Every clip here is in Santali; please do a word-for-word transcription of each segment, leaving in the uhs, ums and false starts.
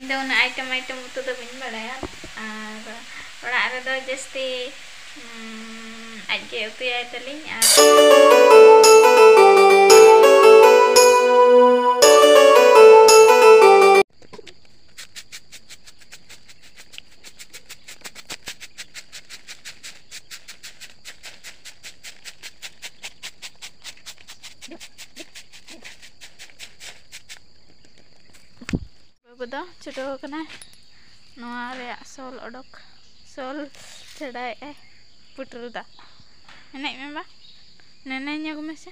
ᱤᱧ ᱫᱚ ᱩᱱᱟᱹᱜ item item ᱩᱛᱩ ᱫᱚ ᱵᱟᱹᱧ ᱵᱟᱲᱟᱭᱟ, ᱟᱨ ᱚᱲᱟᱜ ᱨᱮᱫᱚ ᱡᱟᱹᱥᱛᱤ, ᱩᱸ, ᱟᱡ ᱜᱮ ᱩᱛᱩᱭᱟᱭ ᱛᱟᱹᱞᱤᱧ᱾ ᱟᱨ ᱵᱟᱹᱵᱩ ᱫᱚ ᱪᱷᱩᱴᱟᱹᱣ ᱟᱠᱟᱱᱟᱭ ᱱᱚᱣᱟ ᱨᱮᱭᱟᱜ ᱥᱚᱞ ᱚᱰᱚᱠ, ᱥᱚᱞ ᱪᱷᱟᱰᱟᱭᱮᱫ ᱟᱭ ᱯᱩᱴᱩᱨ ᱫᱟ᱾ ᱮᱱᱮᱡ ᱢᱮ ᱵᱟ, ᱱᱮᱱᱮ ᱧᱚᱜᱽ ᱢᱮᱥᱮ᱾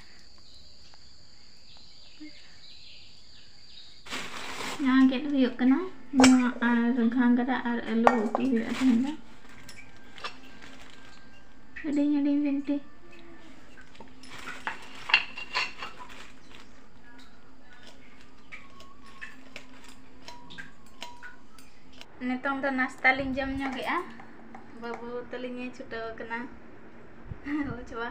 ᱱᱚᱣᱟ ᱜᱮᱫ ᱦᱩᱭᱩᱜ ᱠᱟᱱᱟ, ᱱᱚᱣᱟ ᱟᱨ ᱜᱷᱟᱸᱜᱽᱨᱟ ᱟᱨ ᱟᱹᱞᱩ ᱩᱛᱩ ᱦᱩᱭᱩᱜᱼᱟ ᱛᱮᱦᱮᱧ ᱫᱚ᱾ ᱦᱩᱰᱤᱧ ᱦᱩᱰᱤᱧ ᱵᱤᱱᱴᱤ᱾ ᱱᱤᱛᱚᱝ ᱫᱚ ᱱᱟᱥᱛᱟ ᱞᱤᱧ ᱡᱚᱢ ᱧᱚᱜᱮᱜᱼᱟ᱾ ᱵᱟᱹᱵᱩ ᱛᱟᱹᱞᱤᱧ ᱮ ᱪᱷᱩᱴᱟᱹᱣ ᱟᱠᱟᱱᱟ᱾ ᱵᱩᱡᱷᱟᱹᱣᱟ,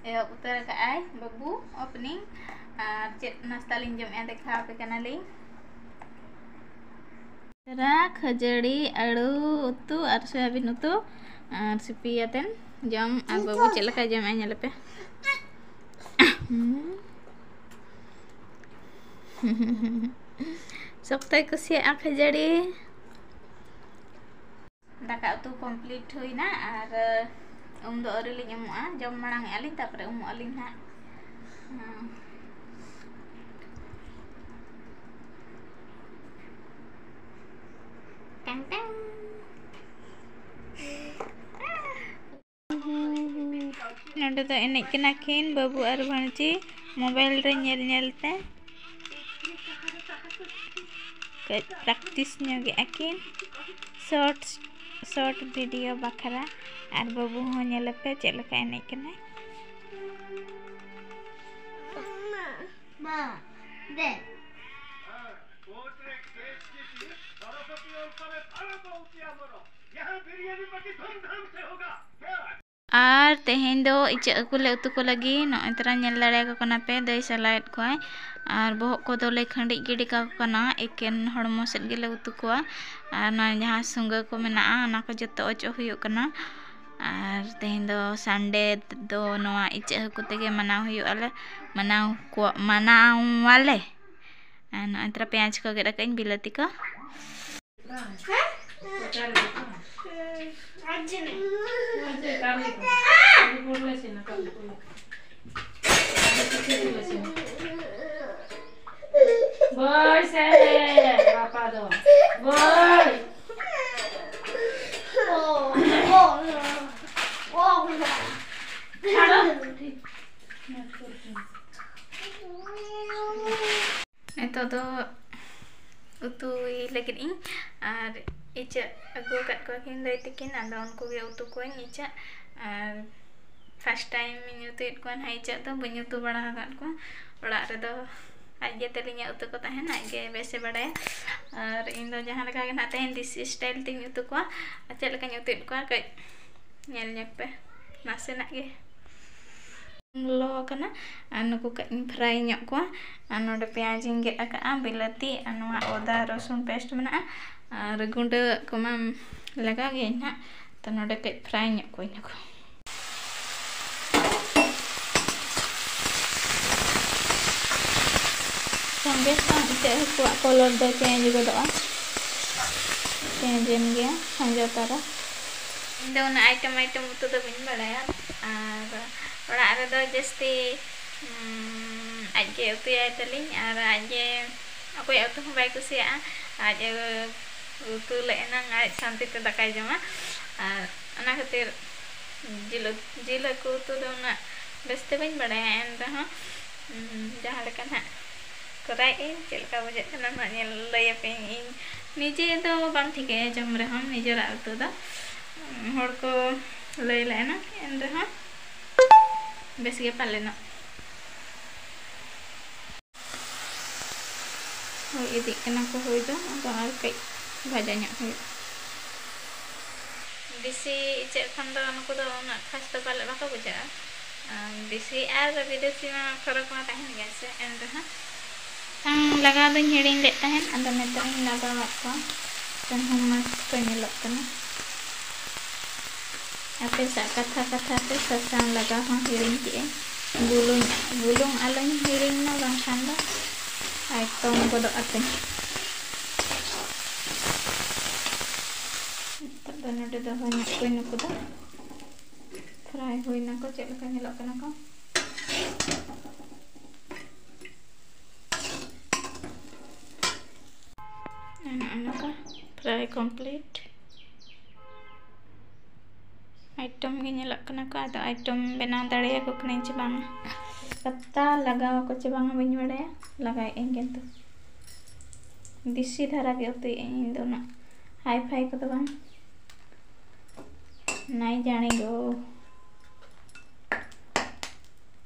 ᱮᱦᱚᱵ ᱩᱛᱟᱹᱨ ᱟᱠᱟᱫᱼᱟᱭ ᱵᱟᱹᱵᱩ opening᱾ ᱟᱨ ᱪᱮᱫ ᱱᱟᱥᱛᱟ ᱞᱤᱧ ᱡᱚᱢᱮᱜᱼᱟ, ᱫᱮᱠᱷᱟᱣ ᱟᱯᱮ ᱠᱟᱱᱟᱞᱤᱧ᱾ ᱨᱟ ᱠᱷᱟᱹᱡᱟᱹᱲᱤ, ᱟᱹᱲᱩ ᱩᱛᱩ ᱟᱨ ᱥᱚᱭᱟᱵᱤᱱ ᱩᱛᱩ ᱟᱨ ᱥᱤᱯᱤ ᱟᱛᱮᱱ ᱡᱚᱢ᱾ ᱟᱨ ᱵᱟᱹᱵᱩ ᱪᱮᱫ ᱞᱮᱠᱟᱭ ᱡᱚᱢᱮᱜᱼᱟ, ᱧᱮᱞ ᱯᱮ᱾ ᱥᱚᱠᱛᱚᱭ ᱠᱩᱥᱤᱭᱟᱜᱼᱟ ᱠᱷᱟᱹᱡᱟᱹᱲᱤ᱾ ᱫᱟᱠᱟ ᱩᱛᱩ complete ᱦᱩᱭᱱᱟ ᱟᱨ ᱩᱢ ᱫᱚ ᱟᱹᱣᱨᱤ ᱞᱤᱧ ᱩᱢᱩᱜᱼᱟ, ᱡᱚᱢ ᱢᱟᱲᱟᱝ ᱮᱜᱼᱟ ᱞᱤᱧ, ᱛᱟᱨᱯᱚᱨᱮ ᱩᱢᱩᱜ ᱟᱹᱞᱤᱧ ᱦᱟᱸᱜ᱾ ᱦᱮᱸ᱾ ᱴᱮᱝ ᱴᱮᱝ᱾ ᱱᱚᱰᱮ ᱫᱚ ᱮᱱᱮᱡ ᱠᱟᱱᱟ ᱠᱤᱱ ᱵᱟᱹᱵᱩ ᱟᱨ ᱵᱷᱟᱹᱬᱪᱤ mobile ᱨᱮ ᱧᱮᱞ ᱧᱮᱞ ᱛᱮ᱾ ᱠᱟᱹᱡ practice ᱧᱚᱜᱮᱜᱼᱟ ᱠᱤᱱ short, short video ᱵᱟᱠᱷᱨᱟ᱾ ᱟᱨ ᱵᱟᱹᱵᱩ ᱦᱚᱸ ᱧᱮᱞᱮᱯᱮ ᱪᱮᱫ ᱞᱮᱠᱟ ᱮᱱᱮᱡ ᱠᱟᱱᱟᱭ᱾ ᱢᱟ, ᱫᱮ᱾ ᱟᱨ ᱛᱮᱦᱮᱧ ᱫᱚ ᱤᱪᱟᱹᱜ ᱦᱟᱹᱠᱩ ᱞᱮ ᱩᱛᱩ ᱠᱚ ᱞᱟᱹᱜᱤᱫ᱾ ᱱᱚᱜᱼᱚᱭ ᱛᱚᱨᱟ ᱧᱮᱞ ᱫᱟᱲᱮᱭᱟᱠᱚ ᱠᱟᱱᱟ ᱯᱮ, ᱫᱟᱹᱭ ᱥᱟᱞᱟᱭᱮᱫ ᱠᱚᱣᱟᱭ᱾ ᱟᱨ ᱵᱚᱦᱚᱜ ᱠᱚᱫᱚ ᱞᱮ ᱠᱷᱟᱹᱰᱤᱡ ᱜᱤᱰᱤ ᱠᱟᱠᱚ ᱠᱟᱱᱟ, ᱮᱠᱮᱱ ᱦᱚᱲᱢᱚ ᱥᱮᱫ ᱜᱮᱞᱮ ᱩᱛᱩ ᱠᱚᱣᱟ᱾ ᱟᱨ ᱱᱚᱣᱟ ᱡᱟᱦᱟᱸ ᱥᱩᱸᱜᱟᱹ ᱠᱚ ᱢᱮᱱᱟᱜᱼᱟ, ᱚᱱᱟ ᱠᱚ ᱡᱚᱛᱚ ᱚᱪᱚᱜ ᱦᱩᱭᱩᱜ ᱠᱟᱱᱟ᱾ ᱟᱨ ᱛᱮᱦᱮᱧ ᱫᱚ Sunday ᱫᱚ ᱱᱚᱣᱟ ᱤᱪᱟᱹᱜ ᱦᱟᱹᱠᱩ ᱛᱮᱜᱮ ᱢᱟᱱᱟᱣ ᱦᱩᱭᱩᱜᱼᱟ, ᱞᱮ ᱢᱟᱱᱟᱣ ᱠᱚᱣᱟ, ᱢᱟᱱᱟᱣᱟᱞᱮ᱾ ᱟᱨ ᱱᱚᱜᱼᱚᱭ ᱛᱚᱨᱟ ᱯᱮᱸᱭᱟᱡᱽ ᱠᱚ ᱜᱮᱫ ᱟᱠᱟᱫᱟᱹᱧ, ᱵᱤᱞᱟᱹᱛᱤ ᱠᱚ᱾ ᱵᱟᱹᱭ ᱥᱮ, ᱵᱟᱯᱟ ᱫᱚ᱾ ᱵᱟᱹᱭ᱾ ᱟᱫᱚ? ᱱᱤᱛᱚᱜ ᱫᱚ ᱩᱛᱩᱭ ᱞᱟᱹᱜᱤᱫ ᱤᱧ, ᱟᱨ ᱤᱪᱟᱹᱜ ᱟᱹᱜᱩ ᱟᱠᱟᱫ ᱠᱚᱣᱟ ᱠᱤᱱ ᱫᱟᱹᱭ ᱛᱟᱹᱠᱤᱱ, ᱟᱫᱚ ᱩᱱᱠᱩ ᱜᱮ ᱩᱛᱩ ᱠᱚᱣᱟᱧ ᱤᱪᱟᱹᱜ᱾ ᱟᱨ first time ᱤᱧ ᱩᱛᱩᱭᱮᱫ ᱠᱚᱣᱟ ᱱᱟᱦᱟᱜ ᱤᱪᱟᱹᱜ ᱫᱚ, ᱵᱟᱹᱧ ᱩᱛᱩ ᱵᱟᱲᱟ ᱟᱠᱟᱫ ᱠᱚᱣᱟ᱾ ᱚᱲᱟᱜ ᱨᱮᱫᱚ ᱟᱡ ᱜᱮ ᱛᱟᱹᱞᱤᱧᱟ ᱩᱛᱩ ᱠᱚ ᱛᱟᱦᱮᱱ, ᱟᱡ ᱜᱮ ᱵᱮᱥᱮ ᱵᱟᱲᱟᱭᱟ᱾ ᱟᱨ ᱤᱧ ᱫᱚ ᱡᱟᱦᱟᱸ ᱞᱮᱠᱟ ᱜᱮ ᱱᱟᱦᱟᱜ ᱛᱮᱦᱮᱧ ᱫᱮᱥᱤ style ᱛᱤᱧ ᱩᱛᱩ ᱠᱚᱣᱟ, ᱟᱨ ᱪᱮᱫ ᱞᱮᱠᱟᱧ ᱩᱛᱩᱭᱮᱫ ᱠᱚᱣᱟ ᱠᱟᱹᱡ ᱧᱮᱞ ᱧᱚᱜ ᱯᱮ ᱱᱟᱥᱮᱱᱟᱜ ᱜᱮ᱾ ᱞᱚᱞᱚ ᱟᱠᱟᱱᱟ, ᱟᱨ ᱱᱩᱠᱩ ᱠᱟᱹᱡ ᱤᱧ fry ᱧᱚᱜ ᱠᱚᱣᱟ᱾ ᱟᱨ ᱱᱚᱰᱮ ᱯᱮᱸᱭᱟᱡᱽ ᱤᱧ ᱜᱮᱫ ᱟᱠᱟᱫᱼᱟ, ᱵᱤᱞᱟᱹᱛᱤ, ᱟᱨ ᱱᱚᱣᱟ ᱟᱫᱟ ᱨᱚᱥᱩᱱ paste ᱢᱮᱱᱟᱜᱼᱟ, ᱟᱨ ᱜᱩᱸᱰᱟᱹ ᱠᱚᱢᱟ ᱞᱟᱜᱟᱣ ᱜᱤᱭᱟᱹᱧ ᱱᱟᱦᱟᱜ, ᱛᱚ ᱱᱚᱰᱮ ᱠᱟᱹᱡ fry ᱧᱚᱜ ᱠᱚᱣᱟᱧ ᱱᱩᱠᱩ᱾ ᱥᱚᱸᱜᱮ ᱥᱚᱝ ᱤᱪᱟᱹᱜ ᱦᱟᱹᱠᱩᱣᱟᱜ colour ᱫᱚ change ᱜᱚᱫᱚᱜᱼᱟ, change ᱮᱱ ᱜᱮᱭᱟ ᱥᱚᱸᱜᱮ ᱛᱟᱨᱟ᱾ ᱤᱧ ᱫᱚ ᱩᱱᱟᱹᱜ item item ᱩᱛᱩ ᱫᱚ ᱵᱟᱹᱧ ᱵᱟᱲᱟᱭᱟ, ᱟᱨ ᱚᱲᱟᱜ ᱨᱮᱫᱚ ᱡᱟᱹᱥᱛᱤ, ᱩᱸ, ᱟᱡ ᱜᱮ ᱩᱛᱩᱭᱟᱭ ᱛᱟᱹᱞᱤᱧ, ᱟᱨ ᱟᱡ ᱜᱮ ᱚᱠᱚᱭᱟᱜ ᱩᱛᱩ ᱦᱚᱸ ᱵᱟᱭ ᱠᱩᱥᱤᱭᱟᱜᱼᱟ᱾ ᱟᱡ ᱮ ᱩᱛᱩ ᱞᱮ ᱮᱱᱟᱝ ᱟᱡ ᱥᱟᱱᱛᱤ ᱛᱮ ᱫᱟᱠᱟᱭ ᱡᱚᱢᱟ, ᱟᱨ ᱚᱱᱟ ᱠᱷᱟᱹᱛᱤᱨ ᱡᱤᱞ ᱩᱛ-, ᱡᱤᱞ ᱦᱟᱹᱠᱩ ᱩᱛᱩ ᱫᱚ ᱩᱱᱟᱹᱜ ᱵᱮᱥ ᱛᱮ ᱵᱟᱹᱧ ᱵᱟᱲᱟᱭᱟ, ᱮᱱ ᱨᱮᱦᱚᱸ, ᱩᱸ, ᱡᱟᱦᱟᱸ ᱞᱮᱠᱟ ᱱᱟᱦᱟᱜ ᱠᱚᱨᱟᱣᱮᱫ ᱟᱹᱧ, ᱪᱮᱫ ᱞᱮᱠᱟ ᱵᱩᱡᱷᱟᱹᱜ ᱠᱟᱱᱟ ᱱᱟᱦᱟᱜ ᱧᱮᱞ ᱞᱟᱹᱭ ᱟᱯᱮᱭᱟᱹᱧ᱾ ᱤᱧ ᱱᱤᱡᱮ ᱫᱚ ᱵᱟᱝ ᱴᱷᱤᱠᱟᱹᱭᱟ ᱡᱚᱢ ᱨᱮᱦᱚᱸ ᱱᱤᱡᱮᱨᱟᱜ ᱩᱛᱩ ᱫᱚ᱾ ᱦᱚᱲ ᱠᱚ ᱞᱟᱹᱭ ᱞᱮᱫᱼᱟ ᱱᱟᱦᱟᱜ, ᱮᱱ ᱨᱮᱦᱚᱸ ᱵᱮᱥ ᱜᱮ ᱯᱟᱞᱮᱱᱚᱜ᱾ ᱦᱩᱭ ᱤᱫᱤᱜ ᱠᱟᱱᱟ ᱠᱚ ᱦᱩᱭ ᱫᱚ, ᱟᱫᱚ ᱟᱨ ᱠᱟᱹᱡ ᱵᱷᱟᱡᱟ ᱧᱚᱜ ᱦᱩᱭᱩᱜᱼᱟ᱾ ᱫᱮᱥᱤ ᱤᱪᱟᱹᱜ ᱠᱷᱟᱱ ᱫᱚ ᱱᱩᱠᱩ ᱫᱚ ᱩᱱᱟᱹᱜ ᱠᱷᱟᱥ ᱫᱚ ᱯᱟᱞᱮᱫ ᱵᱟᱠᱚ ᱵᱩᱡᱷᱟᱹᱜᱼᱟ᱾ ᱟᱨ ᱫᱮᱥᱤ ᱟᱨ ᱵᱤᱫᱮᱥᱤ ᱢᱟ ᱯᱷᱚᱨᱚᱠ ᱢᱟ ᱛᱟᱦᱮᱱ ᱜᱮᱭᱟ ᱥᱮ, ᱮᱱ ᱨᱮᱦᱚᱸ᱾ ᱥᱟᱥᱟᱝ ᱞᱟᱜᱟᱣ ᱫᱚᱧ ᱦᱤᱲᱤᱧ ᱞᱮᱫ ᱛᱟᱦᱮᱸᱫ, ᱟᱫᱚ ᱱᱤᱛᱚᱜ ᱤᱧ ᱞᱟᱜᱟᱣᱟᱫ ᱠᱚᱣᱟ᱾ ᱛᱟᱹᱦᱩ ᱢᱚᱡᱽ ᱠᱚ ᱧᱮᱞᱚᱜ ᱠᱟᱱᱟ᱾ ᱟᱯᱮ ᱥᱟᱶ ᱠᱟᱛᱷᱟ ᱠᱟᱛᱷᱟ ᱛᱮ ᱥᱟᱥᱟᱝ ᱞᱟᱜᱟᱣ ᱦᱚᱸ ᱦᱤᱲᱤᱧ ᱠᱮᱫᱟᱹᱧ᱾ ᱵᱩᱞᱩᱝ, ᱵᱩᱞᱩᱝ ᱟᱞᱚᱧ ᱦᱤᱲᱤᱧ ᱢᱟ, ᱵᱟᱝᱠᱷᱟᱱ ᱫᱚ ᱟᱭᱴᱚᱢ ᱜᱚᱫᱚᱜ ᱟᱯᱮ᱾ ᱱᱤᱛᱚᱜ ᱫᱚ ᱱᱚᱰᱮ ᱫᱚᱦᱚ ᱧᱚᱜ ᱠᱚᱣᱟᱹᱧ ᱱᱩᱠᱩ ᱫᱚ᱾ ᱯᱷᱨᱟᱭ ᱦᱩᱭ ᱱᱟᱠᱚ, ᱪᱮᱫ ᱞᱮᱠᱟ ᱧᱮᱞᱚᱜ ᱠᱟᱱᱟ ᱠᱚ᱾ ᱱᱚᱜᱼᱚ ᱱᱚᱝᱠᱟ ᱯᱷᱨᱟᱭ ᱠᱚᱢᱯᱞᱤᱴ᱾ ᱟᱭᱴᱚᱢ ᱜᱮ ᱧᱮᱞᱚᱜ ᱠᱟᱱᱟ ᱠᱚ, ᱟᱫᱚ ᱟᱭᱴᱚᱢ ᱵᱮᱱᱟᱣ ᱫᱟᱲᱮᱭᱟᱠᱚ ᱠᱟᱹᱱᱟᱹᱧ ᱪᱮ ᱵᱟᱝ, ᱯᱟᱛᱟ ᱞᱟᱜᱟᱣ ᱟᱠᱚ ᱪᱮ ᱵᱟᱝᱟ ᱵᱟᱹᱧ ᱵᱟᱲᱟᱭᱟ, ᱞᱟᱜᱟᱣᱮᱫ ᱟᱹᱧ ᱠᱤᱱᱛᱩ᱾ ᱫᱮᱥᱤ ᱫᱷᱟᱨᱟ ᱜᱮ ᱩᱛᱩᱭᱮᱫ ᱟᱹᱧ ᱤᱧ ᱫᱚ, ᱩᱱᱟᱹᱜ ᱦᱟᱭ ᱯᱷᱟᱭ ᱠᱚᱫᱚ ᱵᱟᱝ᱾ ᱱᱟᱭ ᱡᱟᱱᱮ ᱜᱳ᱾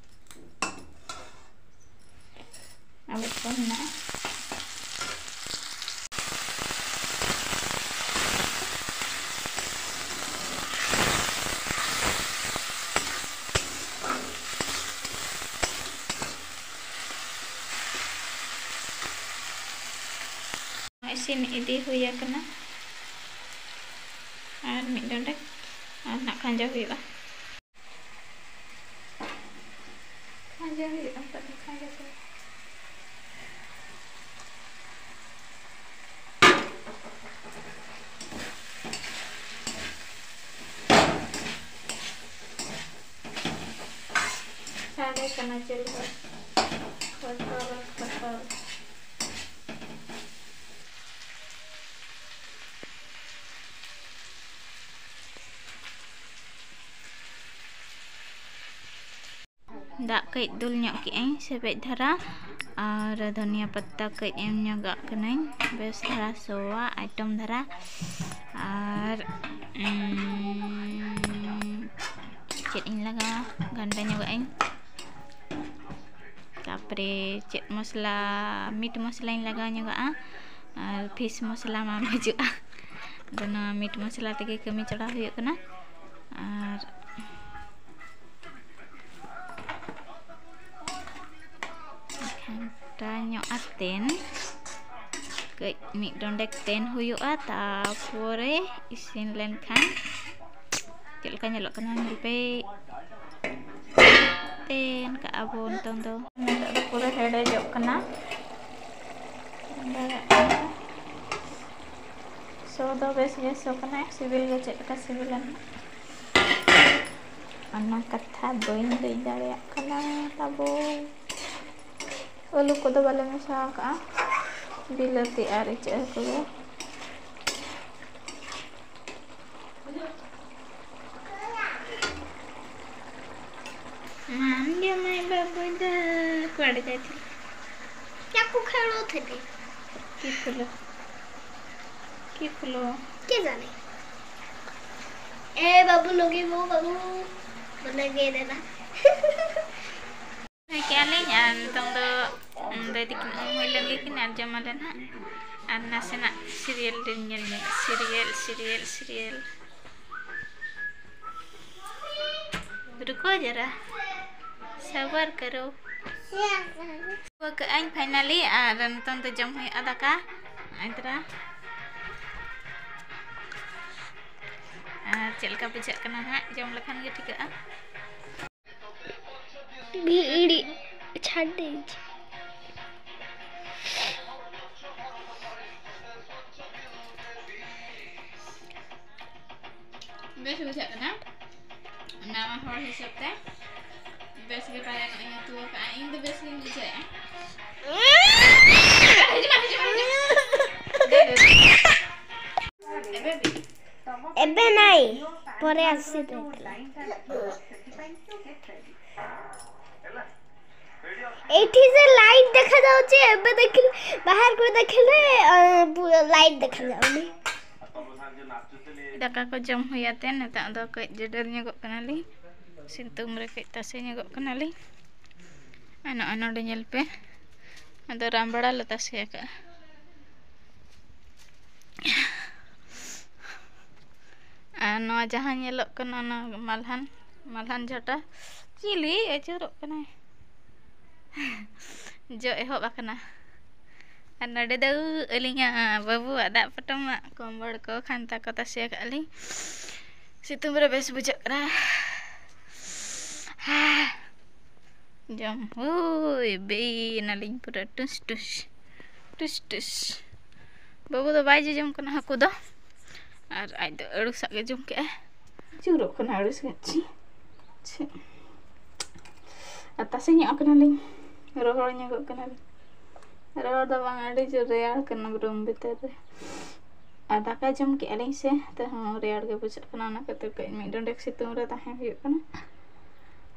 ᱟᱵᱚ ᱠᱚ ᱢᱮᱱᱟᱜᱼᱟ᱾ ᱤᱥᱤᱱ ᱤᱫᱤ ᱦᱩᱭ ᱟᱠᱟᱱᱟ᱾ ᱟᱨ ᱢᱤᱫ ᱰᱚᱸᱰᱮᱠ ᱟᱨ ᱱᱟᱜ ᱠᱷᱟᱸᱡᱚ ᱦᱩᱭᱩᱜᱼᱟ᱾ ᱠᱷᱟᱸᱡᱚ ᱦᱩᱭᱩᱜᱼᱟ, ᱱᱤᱛᱚᱜ ᱫᱚ ᱠᱷᱟᱸᱡᱚ ᱠᱚ᱾ ᱥᱟᱰᱮ ᱠᱟᱱᱟ ᱪᱩᱞᱦᱟᱹ ᱠᱷᱚᱴᱚᱨ ᱠᱷᱚᱴᱚᱨ᱾ ᱫᱟᱜ ᱠᱟᱹᱡ ᱫᱩᱞ ᱧᱚᱜ ᱠᱮᱜᱼᱟᱹᱧ ᱥᱮᱵᱮᱡ ᱫᱷᱟᱨᱟ, ᱟᱨ ᱫᱷᱚᱱᱤᱭᱟᱹ ᱯᱟᱛᱟ ᱠᱟᱹᱡ ᱮᱢ ᱧᱚᱜᱟᱜ ᱠᱟᱹᱱᱟᱹᱧ, ᱵᱮᱥ ᱫᱷᱟᱨᱟ ᱥᱚᱣᱟ, ᱟᱭᱴᱚᱢ ᱫᱷᱟᱨᱟ᱾ ᱟᱨ, ᱩᱸ, ᱪᱮᱫ ᱤᱧ ᱞᱟᱜᱟᱣᱟ, ᱜᱷᱟᱱᱴᱟ ᱧᱚᱜᱟᱜ ᱟᱹᱧ᱾ ᱛᱟᱨᱯᱚᱨᱮ ᱪᱮᱫ ᱢᱚᱥᱞᱟ, ᱢᱤᱴ ᱢᱚᱥᱞᱟᱧ ᱞᱟᱜᱟᱣ ᱧᱚᱜᱟᱜᱼᱟ, ᱟᱨ ᱯᱷᱤᱥ ᱢᱚᱥᱞᱟ ᱢᱟ ᱵᱟᱹᱪᱩᱜᱼᱟ᱾ ᱟᱫᱚ ᱱᱚᱣᱟ ᱢᱤᱴ ᱢᱚᱥᱞᱟ ᱛᱮᱜᱮ ᱠᱟᱹᱢᱤ ᱪᱟᱞᱟᱣ ᱦᱩᱭᱩᱜ ᱠᱟᱱᱟ᱾ ᱟᱨ ᱜᱷᱟᱱᱴᱟ ᱧᱚᱜ ᱟᱛᱮᱱ ᱠᱟᱹᱡ ᱢᱤᱫ ᱰᱚᱸᱰᱮᱠ ᱛᱮᱱ ᱦᱩᱭᱩᱜᱼᱟ, ᱛᱟᱯᱚᱨᱮ ᱤᱥᱤᱱ ᱞᱮᱱᱠᱷᱟᱱ ᱪᱮᱫ ᱞᱮᱠᱟ ᱧᱮᱞᱚᱜ ᱠᱟᱱᱟ ᱧᱮᱞ ᱯᱮ᱾ ᱛᱮᱱ ᱠᱟᱜᱼᱟ ᱵᱚᱱ ᱱᱤᱛᱚᱝ ᱫᱚ᱾ ᱱᱤᱛᱚᱜ ᱫᱚ ᱯᱩᱨᱟᱹ ᱦᱮᱰᱮᱡᱚᱜ ᱠᱟᱱᱟ᱾ ᱥᱚ ᱫᱚ ᱵᱮᱥ ᱜᱮ ᱥᱚ ᱠᱟᱱᱟ, ᱥᱤᱵᱤᱞ ᱜᱮ ᱪᱮᱫ ᱞᱮᱠᱟ ᱥᱤᱵᱤᱞᱟ ᱱᱟᱜ᱾ ᱚᱱᱟ ᱠᱟᱛᱷᱟ ᱵᱟᱹᱧ ᱞᱟᱹᱭ ᱫᱟᱲᱮᱭᱟᱜ ᱠᱟᱱᱟ ᱛᱟᱵᱚ᱾ ᱟᱹᱞᱩ ᱠᱚᱫᱚ ᱵᱟᱞᱮ ᱢᱮᱥᱟ ᱟᱠᱟᱜᱼᱟ, ᱵᱤᱞᱟᱹᱛᱤ ᱟᱨ ᱤᱪᱟᱹᱜ ᱦᱟᱹᱠᱩ ᱜᱮ᱾ ᱢᱟᱢ ᱡᱟᱢᱟᱭ ᱵᱟᱹᱵᱩ ᱫᱚ ᱚᱠᱟᱨᱮ ᱡᱟᱭ ᱛᱷᱤᱞᱤ? ᱪᱟᱠᱩ ᱠᱷᱮᱞᱳ ᱛᱷᱤᱞᱤ᱾ ᱠᱤ ᱯᱷᱩᱞᱳ? ᱠᱤ ᱯᱷᱩᱞᱳ? কে জানে? এ বাবু, লগিব বাবু। বলে গিয়ে দেনা। ᱦᱩᱭ ᱠᱮᱜᱼᱟ ᱞᱤᱧ ᱟᱨ ᱱᱤᱛᱚᱝ ᱫᱚ, ᱩᱢ, ᱫᱟᱹᱭ ᱛᱟᱹᱠᱤᱱ ᱩᱢ ᱦᱩᱭ ᱞᱮᱱ ᱜᱮᱠᱤᱱ ᱟᱨ ᱡᱚᱢ ᱟᱞᱮ ᱱᱟᱦᱟᱜ᱾ ᱟᱨ ᱱᱟᱥᱮᱱᱟᱜ serial ᱞᱤᱧ ᱧᱮᱞ ᱧᱚᱜᱟ᱾ Serial, serial, serial᱾ ᱨᱩᱠᱳ ᱡᱟᱨᱟ᱾ ᱥᱟᱵᱟᱨ ᱠᱟᱨᱳ᱾ ᱨᱩᱠᱟᱹ ᱠᱟᱜᱼᱟᱹᱧ finally ᱟᱨ ᱱᱤᱛᱚᱝ ᱫᱚ ᱡᱚᱢ ᱦᱩᱭᱩᱜᱼᱟ ᱫᱟᱠᱟ᱾ ᱱᱚᱜᱼᱚᱭ ᱛᱚᱨᱟ᱾ ᱟᱨ ᱪᱮᱫ ᱞᱮᱠᱟ ᱵᱩᱡᱷᱟᱹᱜ ᱠᱟᱱᱟ ᱱᱟᱦᱟᱜ, ᱡᱚᱢ ᱞᱮᱠᱷᱟᱱ ᱜᱮ ᱴᱷᱤᱠᱟᱹᱜᱼᱟ᱾ ᱵᱷᱤᱲᱤ ᱪᱷᱟᱰᱤᱡ᱾ ᱵᱮᱥ ᱵᱩᱡᱷᱟᱹᱜ ᱠᱟᱱᱟ᱾ ᱱᱟᱣᱟ ᱦᱚᱲ ᱦᱤᱥᱟᱹᱵ ᱛᱮ ᱵᱮᱥ ᱜᱮ ᱯᱟᱞᱮᱱ ᱤᱧ ᱩᱛᱩ ᱟᱠᱟᱫᱼᱟ᱾ ᱤᱧ ᱫᱚ ᱵᱮᱥ ᱜᱤᱧ ᱵᱩᱡᱷᱟᱹᱣᱮᱫᱼᱟ᱾ ᱦᱤᱡᱩᱜ ᱢᱮ, ᱦᱤᱡᱩᱜ ᱢᱮ, ᱦᱤᱡᱩᱜ ᱢᱮ᱾ ᱫᱮ, ᱫᱮ, ᱫᱮ᱾ ଏବେ ନାଇଁ, ପରେ ଆସିବେ। ଏଇଠି ସେ ଲାଇଟ୍ ଦେଖାଯାଉଛି, ଏବେ ଦେଖିଲେ, ବାହାରକୁ ଦେଖିଲେ, ଅ, ବୁ-, ଲାଇଟ୍ ଦେଖାଯାଉନି। ᱫᱟᱠᱟ ᱠᱚ ᱡᱚᱢ ᱦᱩᱭ ᱟᱛᱮ ᱱᱤᱛᱚᱜ ᱫᱚ ᱠᱟᱹᱡ ᱡᱮᱰᱮᱨ ᱧᱚᱜᱚᱜ ᱠᱟᱱᱟᱞᱤᱧ, ᱥᱤᱛᱩᱝ ᱨᱮ ᱠᱟᱹᱡ ᱛᱟᱥᱮ ᱧᱚᱜᱚᱜ ᱠᱟᱱᱟᱞᱤᱧ᱾ ᱟᱨ ᱱᱚᱜᱼᱚᱭ ᱱᱚᱰᱮ ᱧᱮᱞ ᱯᱮ, ᱟᱫᱚ ᱨᱟᱢᱵᱲᱟ ᱞᱮ ᱛᱟᱥᱮ ᱟᱠᱟᱫᱼᱟ᱾ ᱡᱟᱦᱟᱸ ᱧᱮᱞᱚᱜ ᱠᱟᱱᱟ ᱚᱱᱟ ᱢᱟᱞᱦᱟᱱ, ᱢᱟᱞᱦᱟᱱ ᱡᱷᱟᱴᱟ, ᱪᱤᱞᱤ ᱟᱹᱪᱩᱨᱚᱜ ᱠᱟᱱᱟᱭ? ᱡᱚ ᱮᱦᱚᱵ ᱟᱠᱟᱱᱟ᱾ ᱟᱨ ᱱᱚᱰᱮ ᱫᱚ ᱟᱹᱞᱤᱧᱟᱜ ᱵᱟᱹᱵᱩᱣᱟᱜ ᱫᱟᱜ ᱯᱚᱴᱚᱢᱟᱜ ᱠᱚᱢᱵᱚᱲ ᱠᱚ ᱠᱷᱟᱱᱛᱟ ᱠᱚ ᱛᱟᱥᱮ ᱟᱠᱟᱫ ᱞᱤᱧ᱾ ᱥᱤᱛᱩᱝ ᱨᱮ ᱵᱮᱥ ᱵᱩᱡᱷᱟᱹᱜ ᱠᱟᱱᱟ᱾ ᱡᱚᱢ ᱦᱩᱭ ᱵᱮᱭᱮᱱᱟᱞᱤᱧ ᱯᱩᱨᱟᱹ ᱴᱩᱥ ᱴᱩᱥ, ᱴᱩᱥ ᱴᱩᱥ᱾ ᱵᱟᱹᱵᱩ ᱫᱚ ᱵᱟᱭ ᱡᱚᱡᱚᱢ ᱠᱟᱱᱟ ᱦᱟᱹᱠᱩ ᱫᱚ, ᱟᱨ ᱟᱡ ᱫᱚ ᱟᱹᱲᱩ ᱥᱟᱜ ᱜᱮ ᱡᱚᱢ ᱠᱮᱜᱼᱟᱭ᱾ ᱪᱩᱨᱚᱜ ᱠᱟᱱᱟ ᱟᱹᱲᱩ ᱥᱟᱜ᱾ ᱪᱷᱤ, ᱪᱷᱤ᱾ ᱟᱨ ᱛᱟᱥᱮ ᱧᱚᱜ ᱠᱟᱱᱟᱞᱤᱧ, ᱨᱚᱦᱚᱲ ᱧᱚᱜᱚᱜ ᱠᱟᱱᱟᱞᱤᱧ᱾ ᱨᱚᱦᱚᱲ ᱫᱚ ᱵᱟᱝ, ᱟᱹᱰᱤ ᱡᱳᱨ ᱨᱮᱭᱟᱲ ᱠᱟᱱᱟ ᱨᱩᱢ ᱵᱷᱤᱛᱤᱨ ᱨᱮ᱾ ᱟᱨ ᱫᱟᱠᱟ ᱡᱚᱢ ᱠᱮᱜᱼᱟ ᱞᱤᱧ ᱥᱮ, ᱛᱮᱦᱚᱸ ᱨᱮᱭᱟᱲ ᱜᱮ ᱵᱩᱡᱷᱟᱹᱜ ᱠᱟᱱᱟ, ᱚᱱᱟ ᱠᱷᱟᱹᱛᱤᱨ ᱠᱟᱹᱡ ᱢᱤᱫ ᱰᱚᱸᱰᱮᱠ ᱥᱤᱛᱩᱝ ᱨᱮ ᱛᱟᱦᱮᱸ ᱦᱩᱭᱩᱜ ᱠᱟᱱᱟ᱾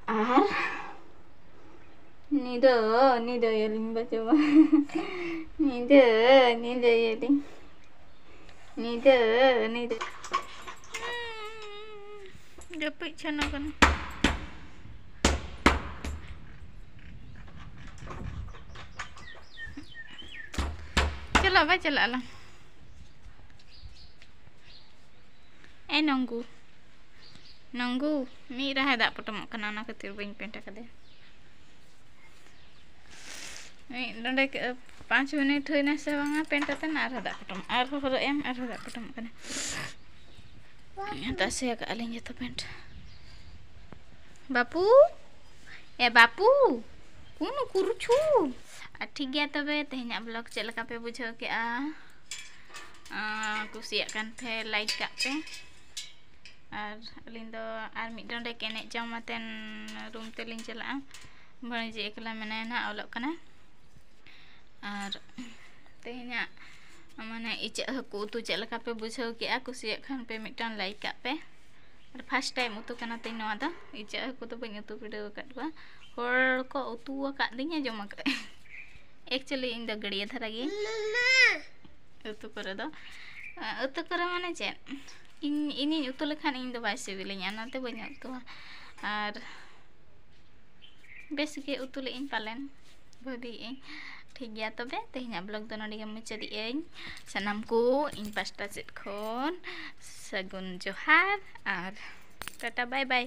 ᱟᱨ ᱧᱤᱫᱟᱹ, ᱧᱤᱫᱟᱹᱭᱟᱞᱤᱧ ᱵᱟᱪᱚ ᱵᱟ᱾ ᱧᱤᱫᱟᱹ, ᱧᱤᱫᱟᱹᱭᱟᱞᱤᱧ᱾ ᱧᱤᱫᱟᱹ, ᱧᱤᱫᱟᱹ᱾ ᱡᱟᱹᱯᱤᱫ ᱥᱟᱱᱟ ᱠᱟᱱᱟ᱾ ᱪᱟᱞᱟᱜ ᱵᱟᱭ ᱪᱟᱞᱟᱜ ᱟᱞᱟᱝ? ᱮ ᱱᱚᱝᱜᱩ, ᱱᱚᱝᱜᱩ, ᱢᱤᱫ ᱨᱟᱦᱟ ᱫᱟᱜ ᱯᱚᱴᱚᱢᱚᱜ ᱠᱟᱱᱟ, ᱚᱱᱟ ᱠᱷᱟᱹᱛᱤᱨ ᱵᱟᱹᱧ ᱯᱮᱱᱴ ᱟᱠᱟᱫᱟ᱾ ᱢᱤᱫ ᱱᱚᱰᱮ ᱠᱮ-, ᱯᱟᱸᱪ ᱢᱤᱱᱤᱴ ᱦᱩᱭᱱᱟ ᱥᱮ ᱵᱟᱝᱟ ᱯᱮᱱᱴ ᱟᱛᱮᱱ, ᱟᱨᱦᱚᱸ ᱫᱟᱜ ᱯᱚᱴᱚᱢ, ᱟᱨᱦᱚᱸ ᱦᱚᱨᱚᱜ ᱮᱢ, ᱟᱨᱦᱚᱸ ᱫᱟᱜ ᱯᱚᱴᱚᱢᱚᱜ ᱠᱟᱱᱟ᱾ ᱛᱟᱥᱮ ᱟᱠᱟᱫ ᱟᱹᱞᱤᱧ ᱡᱚᱛᱚ ᱯᱮᱱᱴ᱾ ᱵᱟᱯᱩ, ᱮ ᱵᱟᱯᱩ, ᱠᱩᱱᱩ ᱠᱩᱨᱩᱪᱷᱩ᱾ ᱟᱨ ᱴᱷᱤᱠ ᱜᱮᱭᱟ ᱛᱚᱵᱮ, ᱛᱮᱦᱮᱧᱟᱜ ᱵᱞᱚᱜ ᱪᱮᱫ ᱞᱮᱠᱟ ᱯᱮ ᱵᱩᱡᱷᱟᱹᱣ ᱠᱮᱜᱼᱟ? ᱟᱸ, ᱠᱩᱥᱤᱭᱟᱜ ᱠᱟᱱ ᱠᱷᱟᱱ ᱞᱟᱭᱤᱠ ᱠᱟᱜ ᱯᱮ᱾ ᱟᱨ ᱟᱹᱞᱤᱧ ᱫᱚ ᱟᱨ ᱢᱤᱫ ᱰᱚᱸᱰᱮᱠ ᱮᱱᱮᱡ ᱡᱚᱢ ᱟᱛᱮᱱ ᱨᱩᱢ ᱛᱮᱞᱤᱧ ᱪᱟᱞᱟᱜᱼᱟ᱾ ᱵᱷᱟᱹᱭᱡᱤ ᱮᱠᱞᱟ ᱢᱮᱱᱟᱭᱟ ᱱᱟᱦᱟᱜ, ᱚᱞᱚᱜ ᱠᱟᱱᱟᱭ᱾ ᱟᱨ ᱛᱮᱦᱮᱧᱟᱜ ᱢᱟᱱᱮ ᱤᱪᱟᱹᱜ ᱦᱟᱹᱠᱩ ᱩᱛᱩ ᱪᱮᱫ ᱞᱮᱠᱟ ᱯᱮ ᱵᱩᱡᱷᱟᱹᱣ ᱠᱮᱜᱼᱟ? ᱠᱩᱥᱤᱭᱟᱜ ᱠᱷᱟᱱ ᱯᱮ ᱢᱤᱫᱴᱟᱝ ᱞᱟᱭᱤᱠ ᱠᱟᱜ ᱯᱮ᱾ ᱟᱨ ᱯᱷᱟᱥᱴ ᱴᱟᱭᱤᱢ ᱩᱛᱩ ᱠᱟᱱᱟ ᱛᱤᱧ ᱱᱚᱣᱟ ᱫᱚ᱾ ᱤᱪᱟᱹᱜ ᱦᱟᱹᱠᱩ ᱫᱚ ᱵᱟᱹᱧ ᱩᱛᱩ ᱵᱤᱰᱟᱹᱣ ᱟᱠᱟᱫ ᱠᱚᱣᱟ᱾ ᱦᱚᱲ ᱠᱚ ᱩᱛᱩ ᱟᱠᱟᱫ ᱫᱤᱧᱟ, ᱡᱚᱢ ᱟᱠᱟᱫ᱾ ᱮᱠᱪᱩᱭᱮᱞᱤ ᱤᱧ ᱫᱚ ᱜᱟᱹᱲᱭᱟᱹ ᱫᱷᱟᱨᱟ ᱜᱮ᱾ ᱩᱛᱩ ᱠᱚᱨᱮ ᱫᱚ, ᱩᱛᱩ ᱠᱚᱨᱮ ᱢᱟᱱᱮ ᱪᱮᱫ? ᱤᱧ, ᱤᱧᱤᱧ ᱩᱛᱩ ᱞᱮᱠᱷᱟᱱ ᱤᱧ ᱫᱚ ᱵᱟᱭ ᱥᱤᱵᱤᱞᱤᱧᱟ, ᱚᱱᱟᱛᱮ ᱵᱟᱹᱧ ᱩᱛᱩᱣᱟ᱾ ᱟᱨ ᱵᱮᱥ ᱜᱮ ᱩᱛᱩ ᱞᱮᱜ ᱟᱹᱧ ᱯᱟᱞᱮᱱ᱾ ᱵᱷᱩᱞᱤᱭᱮᱫ ᱟᱹᱧ᱾ ᱴᱷᱤᱠ ᱜᱮᱭᱟ, ᱛᱚᱵᱮ ᱛᱮᱦᱮᱧᱟᱜ ᱵᱞᱚᱜ ᱫᱚ ᱱᱚᱰᱮ ᱜᱮ ᱢᱩᱪᱟᱹᱫᱮᱜ ᱟᱹᱧ᱾ ᱥᱟᱱᱟᱢ ᱠᱚ ᱤᱧ ᱯᱟᱥᱴᱟ ᱥᱮᱫ ᱠᱷᱚᱱ ᱥᱟᱹᱜᱩᱱ ᱡᱚᱦᱟᱨ ᱟᱨ ᱴᱟᱴᱟ ᱵᱟᱭ ᱵᱟᱭ᱾